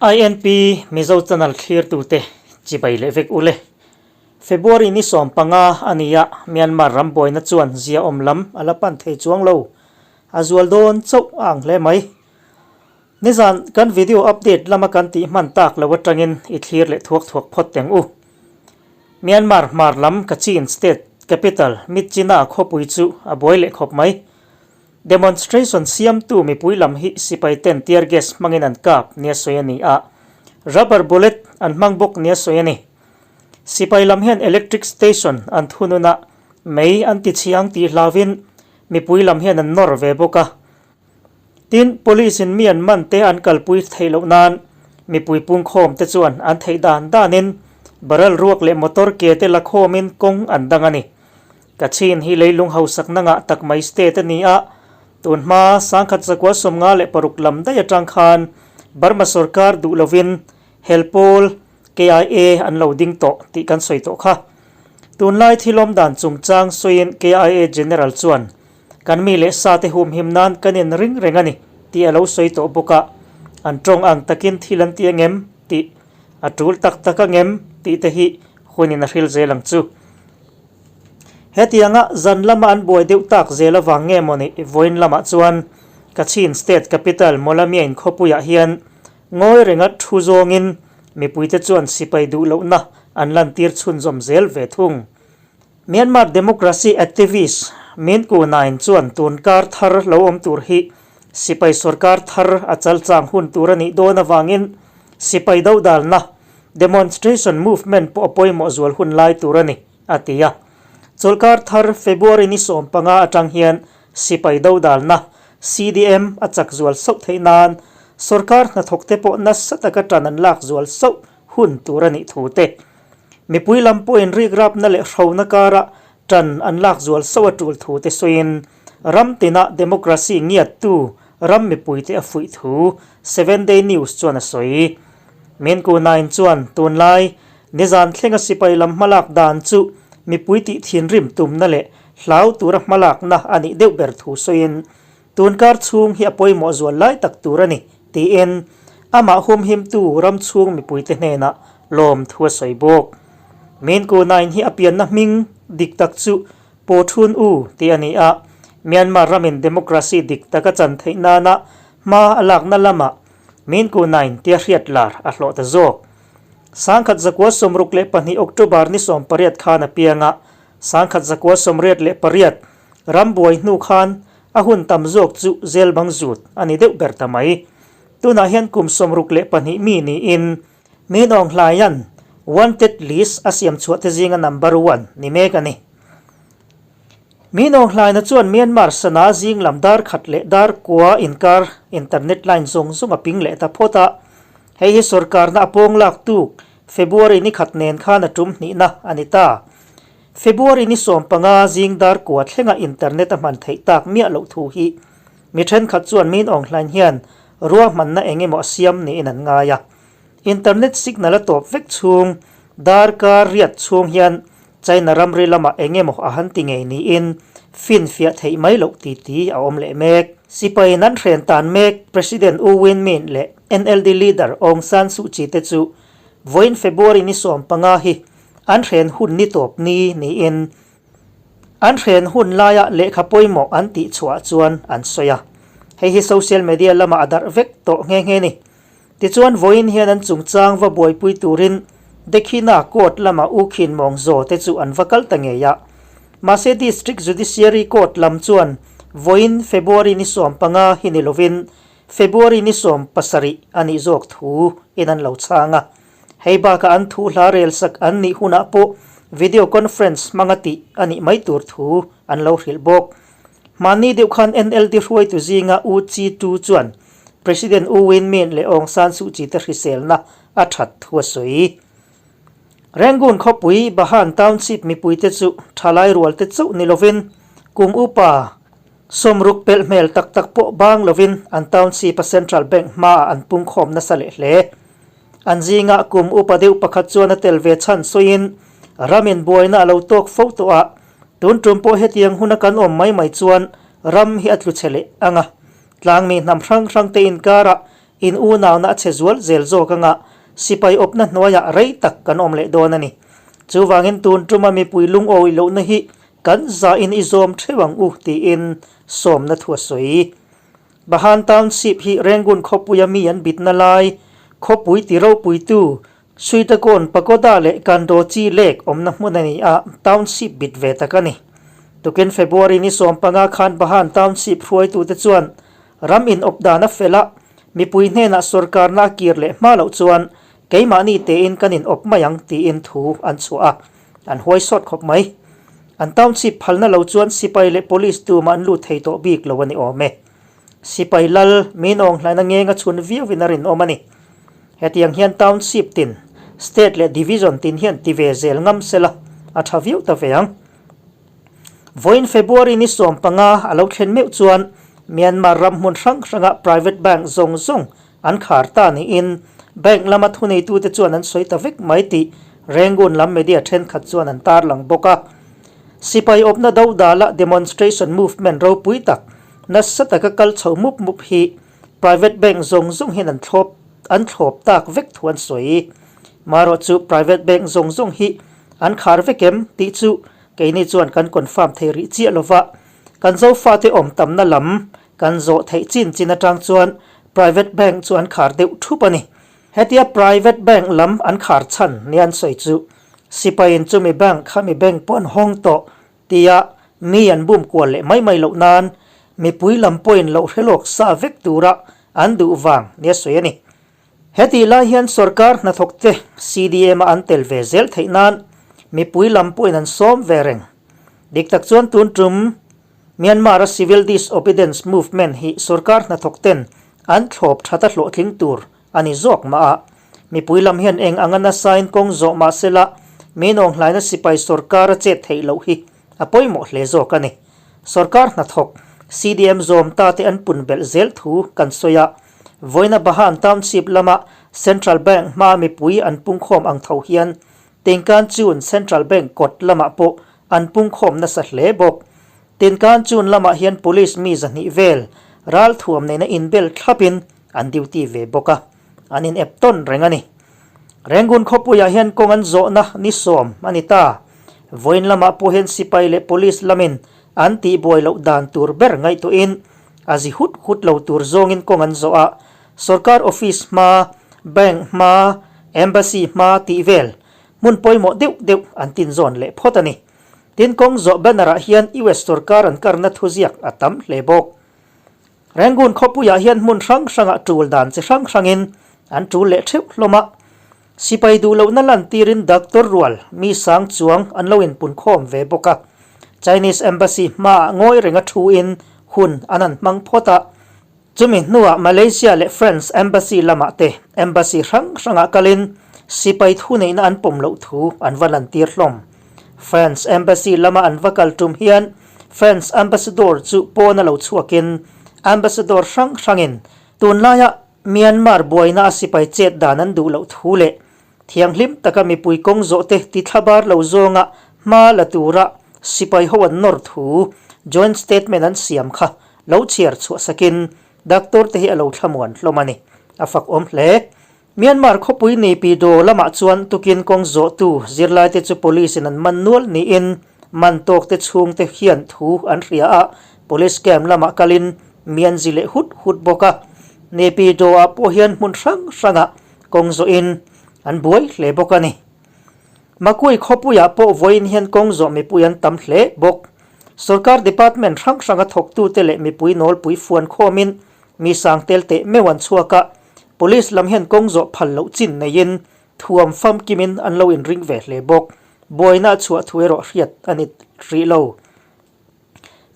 INP Mizo Channel thlirtute chibai leh vek ule. February ni 15 a ni a, Myanmar ram buaina chuan ziaawm lam a la pan thei chuang lo. A zual dawn chauh a ang hle mai. Nizan kan video update lama kan tih hman tak lo atangin i thlir leh thuak thuak phawt teng u. Myanmar hmar lam Kachin State capital Myitkyina khawpui chu a buai leh khawp mai. Demonstration siamtu mipui lam hi sipai ten tear gas hmangin an kap nia sawi a ni a, rubber bullet an hmang bawk nia sawi a ni. Sipai lam hian electric station an thunun a, mei an ti chhiang tih hlauvin mipui lam hian an nawr ve bawk a. Tin, police in mi an man te an kalpui theih loh nan mipui pungkhawm te chuan an theih dan danin barrel ruak leh motor ke te la khawmin kawng an dang a ni. Kachin hi leilung hausakna ngah tak mai state a ni a, tun hma sangkhat zakua 56 lam daih atang khan Burma sorkar duh lovin helpawl KIA an lo ding tawh tih kan sawi tawh kha. Tunlai thilawm dan chungchang sawiin KIA General chuan kan mi leh sa te humhim nan kan in ring reng a ni tih a lo sawi tawh bawk a, an tawng ang takin thil an ti angem tih a tul tak tak angem tih te hi hunin a hril zel ang chu. Hetianga zan lama an buai deuh tak zel avang nge maw ni vawiin lamah chuan Kachin State Capital Mawlamyain khawpuiah hian Ngawi renga thu zawngin mipuite chuan sipai duh lohna an lantir chhunzawm zel ve thung. Myanmar democracy activist Min Ku Naing chuan tun kar thar lo awm tur hi sipai sorkar thar a chalchang hun tur a nih dawn avangin sipai dodalna demonstration movement pawh a pawimawh zual hun lai tur a ni, a ti a. Chawlhkar thar February ni 15 atang hian Sipai dodalna, CDM, a chak zual sauh theih nan sorkar hnathawkte pawh nasa taka tan an lak zual sauh hun tur a nih thu te, mipui lam pawhin rikrapna leh hrona kara tan an lak zual sauh a tul thu te sawiin ram tina democracy ngiattu ram mipuite a fuih thu Seven Day News chuan a sawi. Min Ku Naing chuan tunlai nizan thlenga sipai lam hmalak dan chu mipui tih thinrim tumna leh Hlau tura hmalakna a nih deuh ber thu sawiin, Tunkar chhung hi a pawimawh zual lai tak tur a ni, tiin amah humhimtu ram chhung mipuite hnenah lawm thu a sawi bawk. Min Ku Naing hi a pianna hming dik tak chu Po Thun U tih a ni a, Myanmar ramin democracy dik tak a chan theih nana hma a lakna lamah Min Ku Naing tia hriat lar a hlawh ta zawk. 1962 October ni 18 khan a piang a, 1988 ram buai hnu khan a hun tam zawk chu zel bang zut a ni deuh ber ta mai. Tunah hian kum 62 mi niin Min Aung Hlaing-a'n wanted list a siam chhuah te zinga number one ni mek a ni. Min Aung Hlaing-a chuan Myanmar sana zing lam dar khat leh dar kua inkar internet line zawng zawng a ping leh ta phawt a. Hei hi sorkarna a pawng lak tuk February ni khat nen khan a tum hnihna a ni ta. February ni 15 zing dar kua thlenga internet a hman theih tak miah loh thu hi mi thenkhat chuan Min Aung Hlaing hian ruahmanna eng emaw a siam niin an ngai a. Internet signal a tawp vek chhung darkar riat chhung hian China ramri lamah eng emaw a han ti ngei niin finfiah theih mai loh ti ti a awm leh mek. Sipai in an hren tan mek President U Win Myint leh NLD leader Aung San Suu Kyi te chu vawiin February ni 15 hi an hren hun ni tawp ni niin an hren hun laia lehkha pawimawh an tih chhuah chuan an sawi a. Hei hi social media lamah a darh vek tawh nghe nghe ni. Tichuan vawiin hian an chungchang va buaipui turin Dekhina Court lama U Khin Mawng Zaw te chu an va kal ta ngei a. Mahse District Judiciary Court lam chuan vawiin February ni 15 hi ni lovin February ni 17 a nih zawk thu in an lo chhang a. Hei bakah an thu hla rel sak an nih hunah pawh video conference hmanga tih a nih mai tur thu an lo hrilh bawk. Hmanni deuh khan NLD hruaitu zinga U Chi Tu chuan President U Win Myint leh Aung San Suu Kyi te hriselna a that thu a sawi. Rangoon khawpui Bahan Township mipuite chu thalai rual te chauh ni lovin kum upa 60 pelh hmel tak tak pawh bang lovin an township a Central Bank hmaah an pungkhawm nasa leh hle. An zingah kum upa deuh pakhat chuan a tel ve chhan sawiin ramin buaina a lo tawk fo tawh a, tun tum pawh hetiang huna kan awm mai mai chuan ram hi a tlu chhe leh ang a. Tlangmi hnam hrang hrang te inkarah In unauna a chhe zual zel zawk anga sipai awpna hnuaiah rei tak kan awm leh dawn a ni. Chuvangin tun tuma mipui lungawi lohna hi kan zahin i zawm theuh ang u tiin sawmna thu a sawi. Bahan Township hi Rangoon khawpuia mi an bitna lai khawpui ti ropuitu Suitakawn Pagoda leh Kandochi Lake awmna hmun a ni a, township bit ve tak a ni. Tukin February ni 15 khan Bahan Township hruaitute chuan ram inawp dan a fel a, mipui hnenah sorkarna a kir leh hma loh chuan keimahni tein kan inawp mai ang tiin thu an chhuah a, an huai sawt khawp mai. An township phalna lo chuan sipai leh police tumah an lut thei tawh bik lo a ni awm e. Sipai lal min awng hlaina ngeng a chhun viauin a rinawm a ni. Hetiang hian township tin, state leh division tin hian ti ve zel ngam sela a tha viau ta ve ang. Vawiin February ni 15 a lo thlen meuh chuan Myanmar ram hmun hrang hranga private bank zawng zawng an khar ta niin bank lama thuneitute chuan an sawi ta vek mai tih Rangoon lam media thenkhat chuan an tarlang bawk a. Sipai awpna dodala demonstration movement ropui tak Nasa taka kal chho mup mup hi private bank zawng zawng hian an thlawp an thlawp tak vek thu an sawi. Marawh chu private bank zawng zawng hi an khar vek em tih chu keini chuan kan confirm thei rih chiah lova, kan Zofate awm tamna lam kan zawh theih chin chin atang chuan private bank chu an khar deuh thup a ni. Hetia private bank lam an khar chhan nia an sawi chu sipaiin chumi bank khami bank pawh an hawng tawh Tia mi an bum kual leh mai mai loh nan mipui lam pawhin loh hre lawk sa vek tura an duh vang nia sawi a ni. Hetih lai hian sorkar hnathawkte CDM-a an tel ve zel theih nan mipui lam pawhin an sawm ve reng. Dik tak chuan tun tum Myanmar-a Civil Disobedience Movement hi sorkar hnathawkten an thlawp that a hlawhtling tur a ni zawk mah a. Mipui lam hian eng anga nasain kawng zawh mah sela, min awnghlaina sipai sorkar a chet theih loh hi a pawimawh hle zawk a ni. Sorkar hnathawk, CDM zawm ta te an pun belh zel thu kan sawi a, vawiina Bahan Township lama Central Bank hmaa mipui an pungkhawm ang tho hian Tengkan Chun Central Bank kawt lamah pawh an pungkhawm nasa hle bawk. Tenkan Chun lamah hian Police mi 200 vel ralthuam nena inbel thlapin an duty ve bawk a, an in ep tawn reng a ni. Rangoon khawpuiah hian kawng an zawhna ni 10 a ni ta. Vawiin lamah pawh hian sipai leh police lamin an tihbuai loh dan tur ber ngaihtuahin a zi hut hut lo tur zawngin kawng an zawh a, sorkar office hma, bank hma, embassy hma tih vel hmun pawimawh deuh deuh an tinzawn leh phawt a ni. Tin, kawng zawh banner ah hian US sorkar an karna thuziak a tam hle bawk. Rangoon khawpuiah hian hmun hrang hrangah tul dan chi hrang hrangin an tul leh theuh hlawm a. Sipai duh lohna lantirin doctor rual mi sang chuang an lo inpunkhawm ve bawk a. Chinese Embassy hmaah ngawi renga thuin hun an han hmang phawt a. Chumi hnuah Malaysia leh France Embassy lamah te Embassy hrang hrangah kalin sipai thuneihna an pawm loh thu an va lantir hlawm. France Embassy lama an va kal tum hian France Ambassador chu pawn a lo chhuakin Ambassador hrang hrangin tunlaia Myanmar buaina a sipai chet dan an duh loh thu leh thianghlim taka mipui kawng zawh te tithlabar lo zawnga hma la tura sipai ho an nawr thu joint statement an siam kha lo chhiar chhuah sakin doctor te hi a lo thlamuan hlawm a ni. A fak awm hle. Myanmar khawpui Naypyidaw lamah chuan tukin kawng zawhtu zirlaite chu police in an man nual niin man tawkte chhungte hian thu an hria a, police camp lamah kalin mi an zi leh hut hut bawk a. Naypyidaw ah pawh hian hmun hrang hrangah kawng zawhin an buai hle bawk a ni. Makui khawpuiah pawh vawiin hian kawng zawh mipui an tam hle bawk. Sorkar department hrang hranga thawktute leh mipui nawlpui fuan khawmin mi sang tel teh meuh an chhuak a, Police lam hian kawng zawh phal loh chin neiin thuam famkimin an lo inring ve hle bawk. Buaina a chhuah thu erawh hriat a ni rih lo.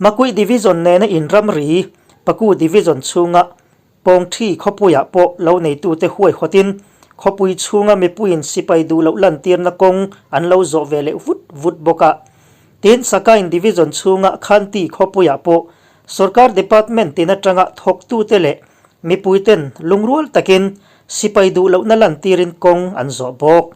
Makui Division nena inramri Paku Division chhunga Pawngthi khawpuiah pawh lo neitute huaihawtin khawpui chhunga mipuiin sipai duh loh lantirna kawng an lo zawh ve leh vut vut bawk a. Tin, Sakain Division chhunga Khanti khawpuiah pawh Sorkar department tin atanga thawktute leh mipuiten lungrual takin sipai duh lohna lantirin kawng an zawh bawk.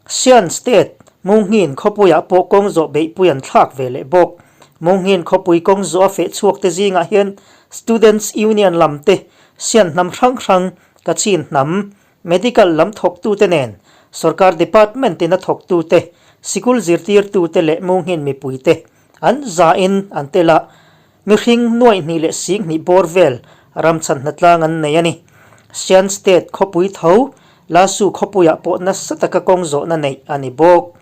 Sian State, Munghin khawpuiah pawh kawng zawh beihpui an thlak ve leh bawk. Munghin khawpui kawng zawh a feh chhuakte zingah hian Students Union lam te, Sian hnam hrang hrang, Kachin hnam, Medical lam thawktute nen, Sorkar Department ina thawktute, sikul zirtirtute leh munghin mipuite an zain an tel a, mihring nuaihnih leh singhnih bawr vel ramchhan hnatlang an nei a ni. Shan State khawpui tho, Lasu khawpuiah pawh nasa taka kawng zawhna neih a ni bawk.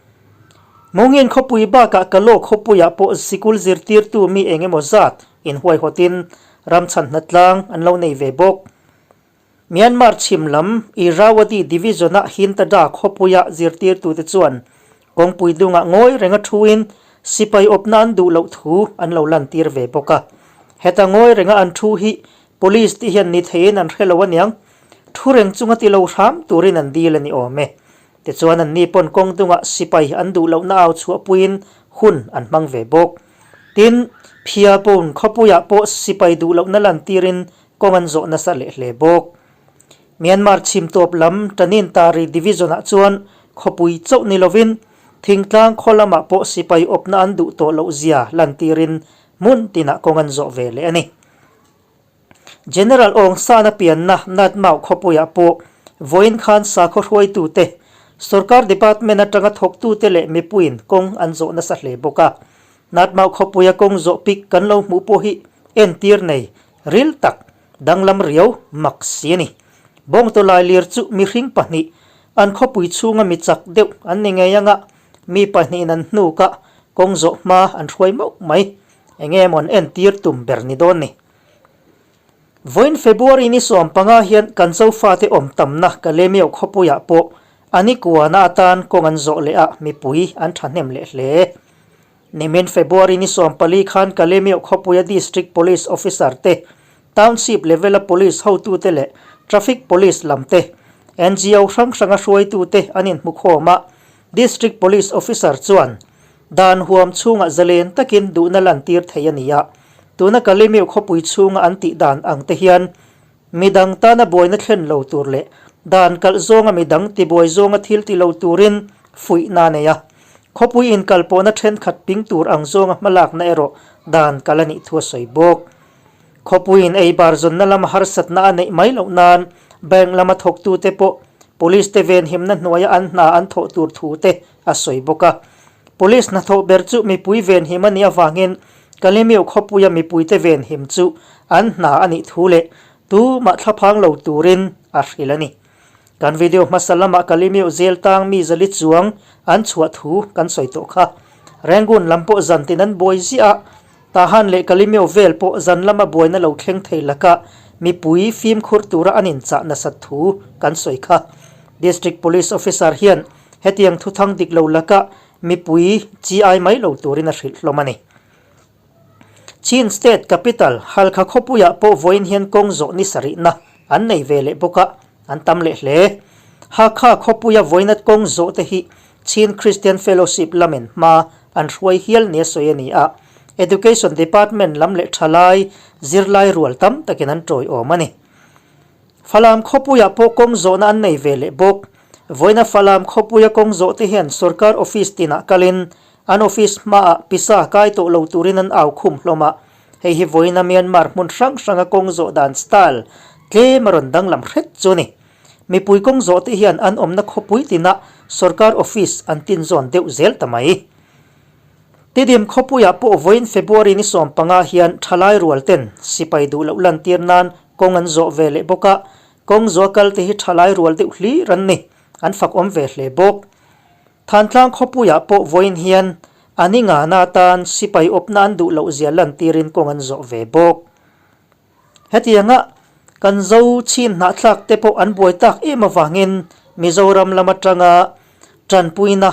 Munghin khawpui bakah Kalaw khawpuiah pawh sikul zirtirtu mi eng emaw zat inhuaihawtin ramchhan hnatlang an lo nei ve bawk. Myanmar chhim lam Irrawaddy Division-a Hintada khawpuia zirtirtute chuan kawngpui dungah ngawi renga thuin sipai awpna an duh loh thu an lo lantir ve bawk a. Heta ngawi renga an thu hi Police te hian ni theiin an hre lo aniang, thu reng chunga ti lo hram turin an dil a ni awm e. Tichuan anni pawn kawng dungah sipai an duh lohna au chhuahpuiin hun an hmang ve bawk. Tin, Phiapawn khawpuiah pawh sipai duh lohna lantirin kawng an zawh nasa leh hle bawk. Myanmar chhim tawp lam Tanin Tari Division-ah chuan khawpui chauh ni lovin thingtlang khaw lamah pawh sipai awpna an duh tawh loh zia lantirin hmun tinah kawng an zawh ve leh a ni. General Aung San-a pianna Natmau khawpuiah pawh vawiin khan sakhaw hruaitute, sorkar department atanga thawktute leh mipuiin kawng an zawh nasa hle bawk a. Natmau khawpuia kawng zawh pik kan lo hmuh pawh hi entir nei Ril tak, danglam riau mak si a ni. Bawngtawlai lir chu mihring pahnih, an khawpui chhunga mi chak deuh an ni ngei anga mi pahnihin an hnuk a, kawng zawh hma an hruai mauh mai. Eng nge maw an entir tum ber ni dawn ni. Vawiin February ni 15 hian kan Zofate awm tamna Kalemio khawpuiah pawh a ni kuana atan kawng an zawh leh a, mipui an thahnem leh hle. Nimin February ni 14 khan Kalemyo khawpuia District Police Officer te, Township level-a Police hotute leh Traffic Police lam te, NGO hrang hranga hruaitute an inhmukhawm a, District Police Officer chuan dan huam chhungah zalen takin duhna lantir thei a ni a, tuna Kalemyo khawpui chhunga an tih dan ang te hian Midang tana buaina thlen lo tur leh dan kalh zawnga midang tibuai zawnga thil ti lo turin fuihna a nei a. Khawpui inkalpawhna thenkhat ping tur ang zawnga hmalakna erawh dan kalh a nih thu a sawi bawk. Khawpuiin eibar zawnna lama harsatna a neih mai loh nan bank lama thawktute pawh police te venhimna hnuaia an hna an thawh tur thu te a sawi bawk a. Police hnathawh ber chu mipui venhim a nih avangin Kalemyo khawpuia mipuite venhim chu an hna a nih thu leh tumah thlaphang lo turin a hrilh a ni. Kan video hmasa lamah Kalemyo zel tang mi zali chuang an chhuah thu kan sawi tawh kha. Rangoon lam pawh zan tin an buai ziah a, Tahan leh Kalemyo vel pawh zan lama buaina lo thleng thei laka mipui fimkhur tura an inchah nasat thu kan sawi kha. District Police Officer hian hetiang thuthang dik lo laka Mipui chi ai mai lo turin a hrilh hlawm a ni. Chin State Capital, Halkha khawpuiah pawh vawiin hian kawng zawh ni sarihna an nei ve leh bawk a, an tam leh hle. Hakha khawpuia vawiina kawng zawh te hi Chin Christian Fellowship lamin hma an hruai hial nia sawi a ni a, Education Department lam leh thalai zirlai rual tam takin an tawiawm a ni. Falam khawpuiah pawh kawng zawhna an nei ve leh bawk. Vawiina Falam khawpuia kawng zawh te hian sorkar office tinah kalin an office hmaah pisa kai tawh lo turin an au khum hlawm a. Hei hi vawiina Myanmar hmun hrang hranga kawng zawh dan style tlem a rawn danglam hret chu a ni. Mipui kawng zawh te hian an awmna khawpui tinah sorkar office an tinzawn deuh zel ta mai. Tidim khawpuiah pawh vawiin February ni 15 hian thalai rual ten sipai duh loh lantir nan kawng an zawh ve leh bawk a, kawng zawh kal te hi thalai rual deuh hlir an ni, an fak awm ve hle bawk. Thantlang khawpuiah pawh vawiin hian a ni ngana atan sipai awpna an duh loh zia lantirin kawng an zawh ve bawk. Hetianga kan zo chhin hnahthlak te pawh an buai tak em avangin Mizoram lam atanga tanpuina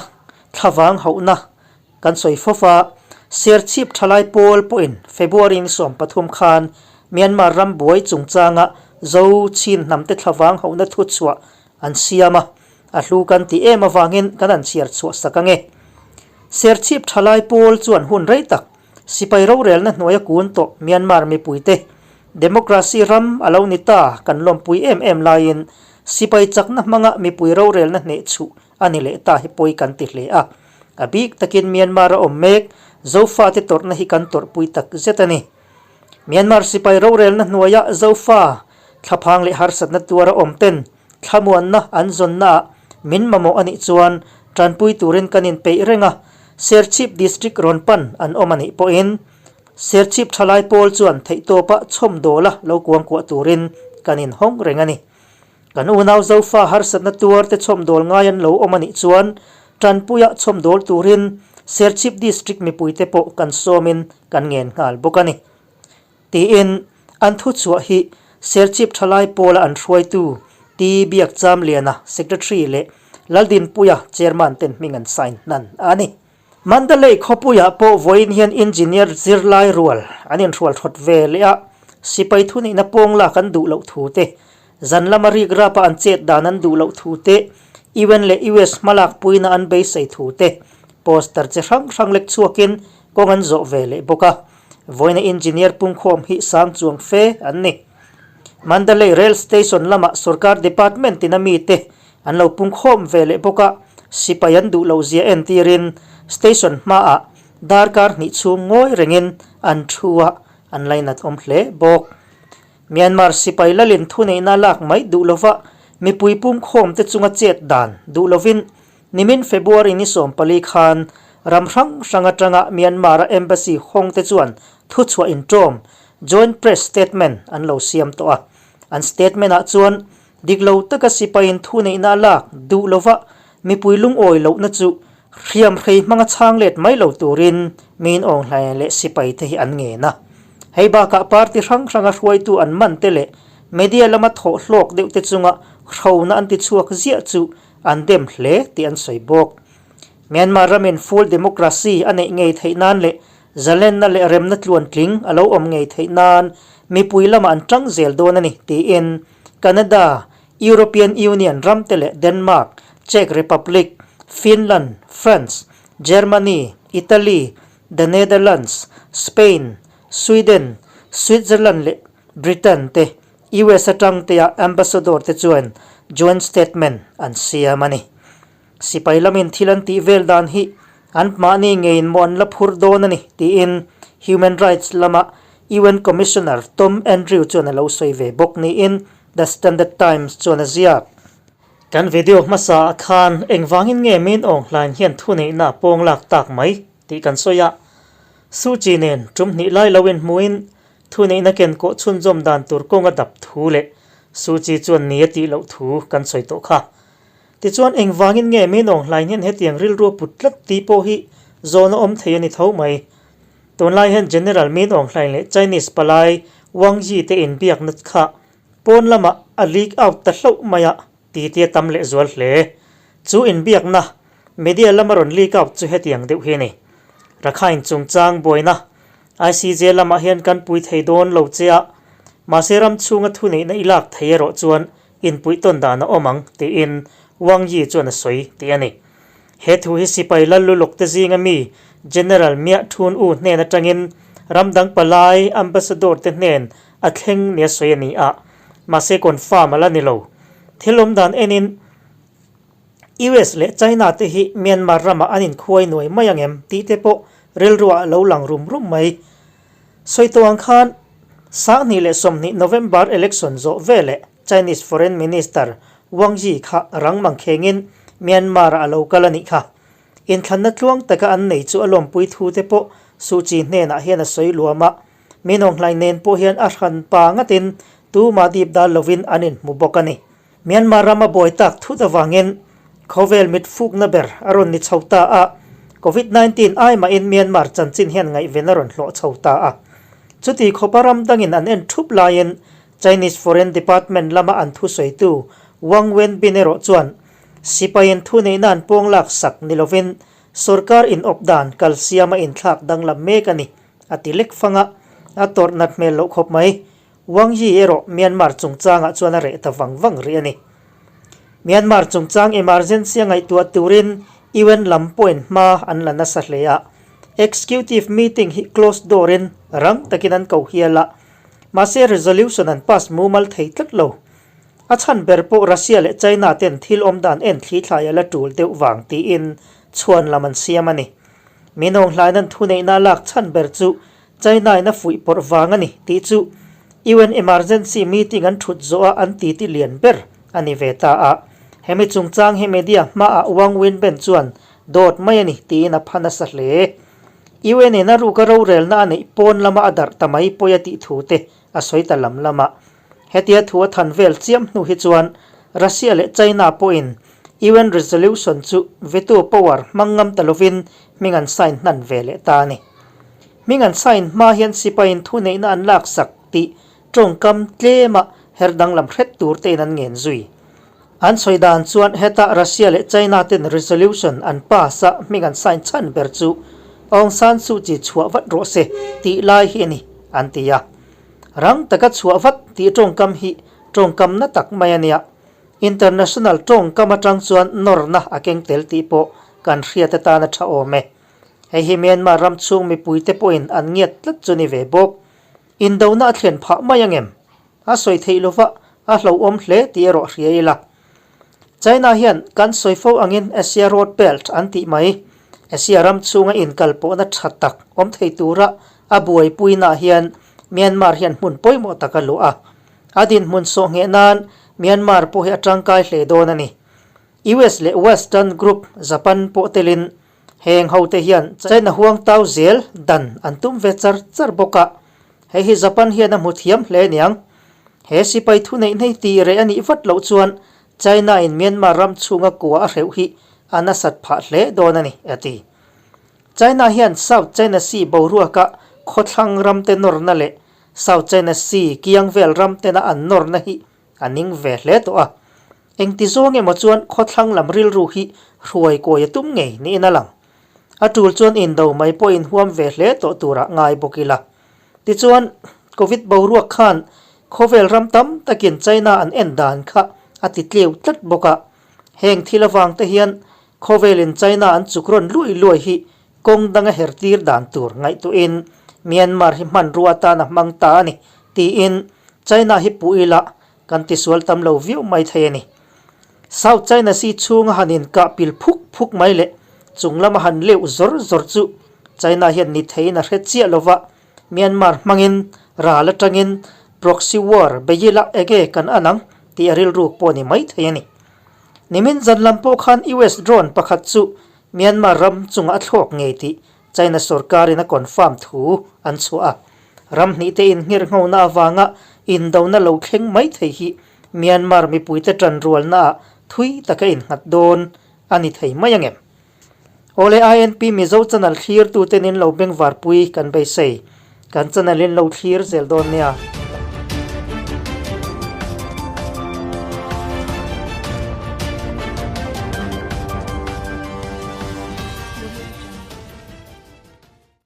thlavang hauhna kan sawi fawf a, Serchhip thalai pawl pawhin February ni 13 khan Myanmar ram buai chungchanga zo chhin hnamte thlavang hauhna thuchhuah an siam a, a hlu kan tih em avangin kan han chhiar chhuah sak ange. Serchhip thalai pawl chuan hun rei tak Sipai rorelna hnuaia kun tawh Myanmar mipuite democracy ram a lo ni ta kan lawmpui em em laiin sipai chakna hmanga mipui rorelna hneh chhuh a ni leh ta hi pawi kan ti hle a. A bik takin Myanmar a awm mek Zofate tawrhna hi kan tawrhpui tak zet a ni. Myanmar sipai rorelna hnuaia Zofa Thlaphang leh harsatna tuara awm ten thlamuanna an zawnnaah min mamawh a nih chuan tanpui turin kan inpeih reng a, Serchhip District rawn pan an awm a nih pawhin Serchhip thalai pawl chuan theihtawpa chhawmdawla lo kuangkuah turin kan inhawng reng a ni. Kan unau Zofa harsatna tuar te chhawmdawl ngai an lo awm a nih chuan tanpuia chhawmdawl turin Serchhip District mipuite pawh kan sawmin kan ngen nghal bawk a ni. Tiin an thuchhuah hi Serchhip thalai pawla an hruaitu T Biakchamliana, Secretary leh Laldinpuia, Chairman ten hming an sign hnan a ni. Mandalay khawpuiah pawh vawiin hian engineer zirlai rual an inhrual thawt ve leh a, sipai thunihna pawng lak an duh loh thu te, zan lama rik rapa an chet dan an duh loh thu te, UN leh US hmalak puina an beisei thu te, poster chi hrang hrang lek chhuakin kawng an zawh ve leh bawk a. Vawiina engineer pungkhawm hi sang chuang fe an ni. Mandalay Rail Station lamah sorkar department ina mite an lo pungkhawm ve leh bawk a, sipai an duh loh zia entirin station hmaah darkar hnih chhung ngawi rengin an thu a, an lainat awm hle bawk. Myanmar sipai lalin thuneihna lak mai duh lova mipui pungkhawm te chunga chet dan duh lovin Nimin February ni 14 khan ram hrang hrang atanga Myanmar-a embassy hawng te chuan thuchhuah inṭawm, joint press statement, an lo siam tawh a. An statement-ah chuan dik lo taka sipaiin thuneihna a lak duh lova mipui lungawi lohna chu hriam hrei hmanga chhang let mai lo turin min awnghlai leh sipai te hi an ngen a. Hei bakah party hrang hranga hruaitu an man te leh media lama thawh hlawk deuh te chunga hrona an tichhuak ziah chu an dem hle tih an sawi bawk. Myanmar ramin full democracy a neih ngei theih nan leh zalenna leh remna tluantling a lo awm ngei theih nan mipui lamah an tang zel dawn a ni tiin Canada, European Union ramte leh Denmark, Czech Republic, Finland, France, Germany, Italy, The Netherlands, Spain, Sweden, Switzerland leh Britain te US atang tea ambassador te chuan joint statement an siam a ni. Sipai lamin thil an tih vel dan hi an mahni ngeiin maw an la phur dawn a ni tiin Human Rights lama UN Commissioner Tom Andrew chuan a lo sawi ve bawk niin The Standard Times chuan a ziak. Kan video hmasa ah khan engvangin nge Min Aung Hlaing hian thuneihna a pawng lak tak mai tih kan sawi a. Suu Kyi nen tum hnih lai lo inhmuhin Thuneihna ken kawh chhunzawm dan tur kawng a dap thu leh Suu Kyi chuan ni a tih loh thu kan sawi tawh kha. Tichuan engvangin nge Min Aung Hlaing hian hetiang rilru a put tlat tih pawh hi zawn a awm thei a ni tho mai. Tunlai hian General Min Aung Hlaing leh Chinese palai Wang Yi te inbiakna kha pawn lamah a leak out ta hlauh mai a titi a tam lehzual hle. Chu inbiakna media lama rawn leak out chu hetiang deuh hi a ni. Rakhine chungchang buaina ICJ lamah hian kan pui thei dawn lo che a, mahse ram chhunga thuneihna i lak thei erawh chuan inpuih tawn dan a awm ang, tiin Wang Yi chuan a sawi tih a ni. He thu hi sipai Lalluluk te zinga mi General Mia Thun U hnen atangin ram dang palai ambassador te hnen a thleng nia sawi a ni a, mahse confirm a la ni lo. Thil awm dan enin US leh China te hi Myanmar ramah an inkhuai nuai mai ang em tih te pawh rilruah a lo lang rum rum mai. Sawi tawh ang khan 2020 November election zawh veleh Chinese Foreign Minister Wang Yi kha rang mangkhengin Myanmar-ah a lo kal a nih kha. Inthlanna tluang taka an nei chu a lawmpui thu te pawh Suu Kyi hnenah hian a sawi luam a, Min Aung Hlaing nen pawh hian a hran pa ngatin tumah dip dal lovin an inhmu bawk a ni. Myanmar rama buai tak thut avangin khawvel mit fukna ber a rawn ni chho ta a, Covid 19 ai mahin Myanmar chanchin hian ngaihven a rawn hlawh chho ta a. Chuti khawpa ram dangin an en thup laiin Chinese Foreign Department lama an thusawitu Wang Wenbin erawh chuan sipaiin thuneihna an pawng lak sak ni lovin sorkar inawp dan kal siama inthlak danglam mek a ni a ti lek fang a, a tawrh nat hmel loh khawp mai. Wang Yi erawh Myanmar chungchangah chuan a reh ta vang vang rih a ni. Myanmar chungchang emergency a ngaihtuah turin UN lam pawhin hma an la nasa hle a. Executive meeting hi closed door in rang takin an ko hial a, mahse resolution an pass mumal thei tlat lo. A chhan ber pawh Russia leh China ten thil awmdan en thli thlai a la tul deuh vang tiin chhuan lam an siam a ni. Min Aung Hlain an thuneihna a lak chhan ber chu China in a fuih pawrh vang a ni tih chu UN emergency meeting an thut zawh a an titi lian ber a ni ve ta a. Hemi chungchang hi media hmaah Wang Wenben chuan dawt mai a ni tiin a pha nasa hle. UN in a ruka rorelna a neih pawn lama a darh ta mai pawi a tih thu te a sawi ta lam lam a. Hetia thu a than vel chiam hnu hi chuan Russia leh China pawhin UN resolution chu veto power hmang ngam ta lovin hming an sign hnan ve leh ta a ni. Hming an sign hma hian sipaiin thuneihna an laksak tih tawngkam tlema her danglam hret tur tein an ngen zui. An sawi dan chuan heta Russia leh China ten resolution an pass a hming an sign chhan ber chu Aung San Suu Kyi chhuah vat rawh se tih lai hi a ni, an ti a. Rang taka chhuah vat tih tawngkam hi tawngkam na tak mai a nia. International tawngkam atang chuan nawrna a keng tel tih pawh kan hriat atan a tha awm e. Hei hi Myanmar ram chhung mipuite pawhin an ngiat tlat chu ni ve bawk. Indona a thlen phah mai ang em? A sawi theih lova a hlauhawm hle tih erawh hria ila. China hian kan sawi fo angin Asia Road Belt an tih mai. Asia ram chhunga inkalpawhna tha tak awm thei tura a buaipuinaah hian Myanmar hian hmun pawimawh tak a luah a. A dinhmun sawh ngheh nan Myanmar pawh hi a tangkai hle dawn a ni. US leh Western group Japan pawh telin Heng hote hian China huang tau zel dan an tum ve char char bawk a, hei hi Japan hian a hmu thiam hle aniang. He sipai thuneih hnei tih reh a nih vat loh chuan China in Myanmar ram chhunga kua a hreuh hi a nasat phah hle dawn a ni, a ti. China hian South China Sea boruaka khawthlang ramte nawrna leh South China Sea kiang vel ramtena an nawrna hi A ning ve hle tawh a. Engti zawng emaw chuan khawthlang lam rilru hi hruai kawi a tum ngei niin a lang. A tul chuan indo mai pawh inhuam ve hle tawh turah ngai bawk ila. Tichuan, Covid boruak khan khawvel ram tam takin China an en dan kha a ti tleu tlat bawk a. Heng thil avang te hian khawvelin China an chuk rawn luai luai hi kawng danga her tir dan tur ngaihtuahin Myanmar hi hmanrua atan a hmang ta a ni tiin China hi puh ila kan tisual tam lo viau mai thei a ni. South China Sea chhunga han inkah pil phuk phuk mai leh chung lama han leuh zawr zawr chu China hian ni theiin a hre chiah lova, Myanmar hmangin ral atangin proxy war bei ila ege kan an ang tih a rilruk pawh a ni mai thei a ni. Nimin zan lam pawh khan US drone pakhat chu Myanmar ram chungah a thlawk ngei tih China sorkarin a confirm thu an chhuah a. Ram hnihte inngirhnghona avanga indona lo thleng mai thei hi Myanmar mipuite tanrualnaah thui taka innghat dawn a ni thei mai angem? Awle INP Mizo channel thlirtuten in lo bengvarpui kan beisei. Kan channel in lo thlir zel dawn nia.